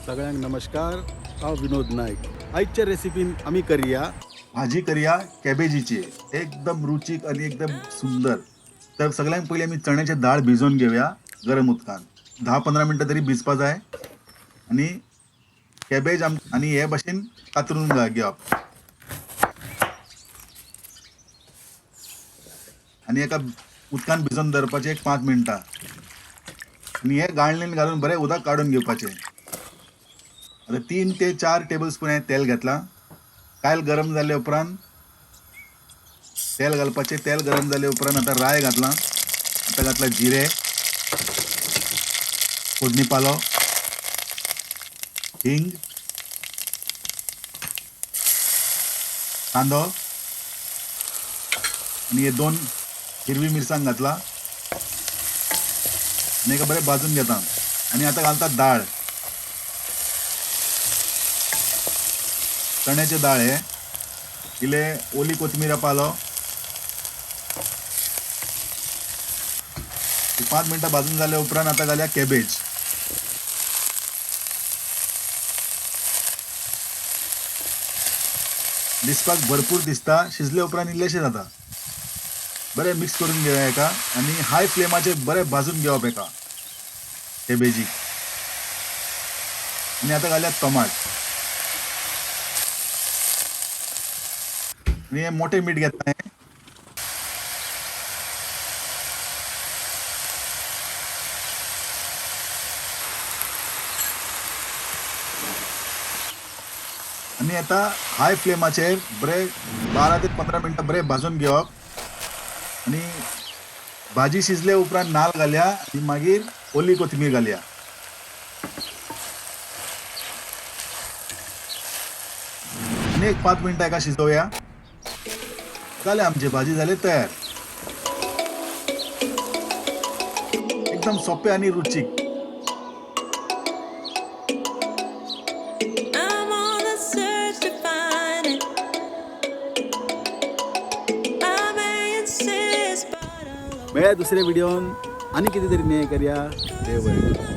सगळ्यांक नमस्कार. हांव विनोद नायक. आयच्या रेसिपीन आमी करया भाजी करया कॅबेजीची, एकदम रुचीक आणि एकदम सुंदर. तर सगळ्यांत पयलीं आमी चण्याचे दाळ भिजोवन घेवया गरम उदकान. 10-15 मिनटां तरी भिजपा जाय. आनी कॅबेज आनी हे भाशेन कातरून घेवप आनी एका उदकान भिजोवन दवरपाचें एक 5 मिनटां. आनी हे गाळणीन घालून बरें उदक काडून घेवपाचें. आतां 3 ते 4 टेबल स्पून हांवें तेल घेतलां. कायल गरम जाले उपरांत तेल घालपाचें. तेल गरम जाले उपरांत आतां राय घातलां. आतां घातलां जिरे, फोडणी पालो, हिंग, कांदो आनी हे 2 हिरवी मिरसांग घातला आनी एका बरें भाजून घेता. आनी आतां घालता दाळ, चण्याचे दाळ हे, इल्ले ओली कोथमिरा पालो. 5 मिनटां भाजून जाले उपरांत आतां घालया कॅबेज. दिसपाक भरपूर दिसता, शिजले उपरांत इल्लेशें जाता. बरें मिक्स करून घेवया एका आनी हाय फ्लेमाचेर बरें भाजून घेवप एका कॅबेजीक. आनी आतां घालया टमाट. आनी हें मोठें मीठ घेतलां हें. आनी आतां हाय फ्लेमाचेर बरें 12 ते 15 मिनटां बरें भाजून घेवप. आनी भाजी शिजले उपरांत नाल घालया आनी मागीर ओली कोथमीर घालया. आनी एक 5 मिनटां एका शिजोवया. जालें आमची भाजी जाली तयार. एकदम सोंपें आनी रुचीक. I'm on the search to find it. I may insist, but I'll मेळया दुसऱ्या व्हिडिओन आनी कितें तरी नवें करया. देव बरें करूं.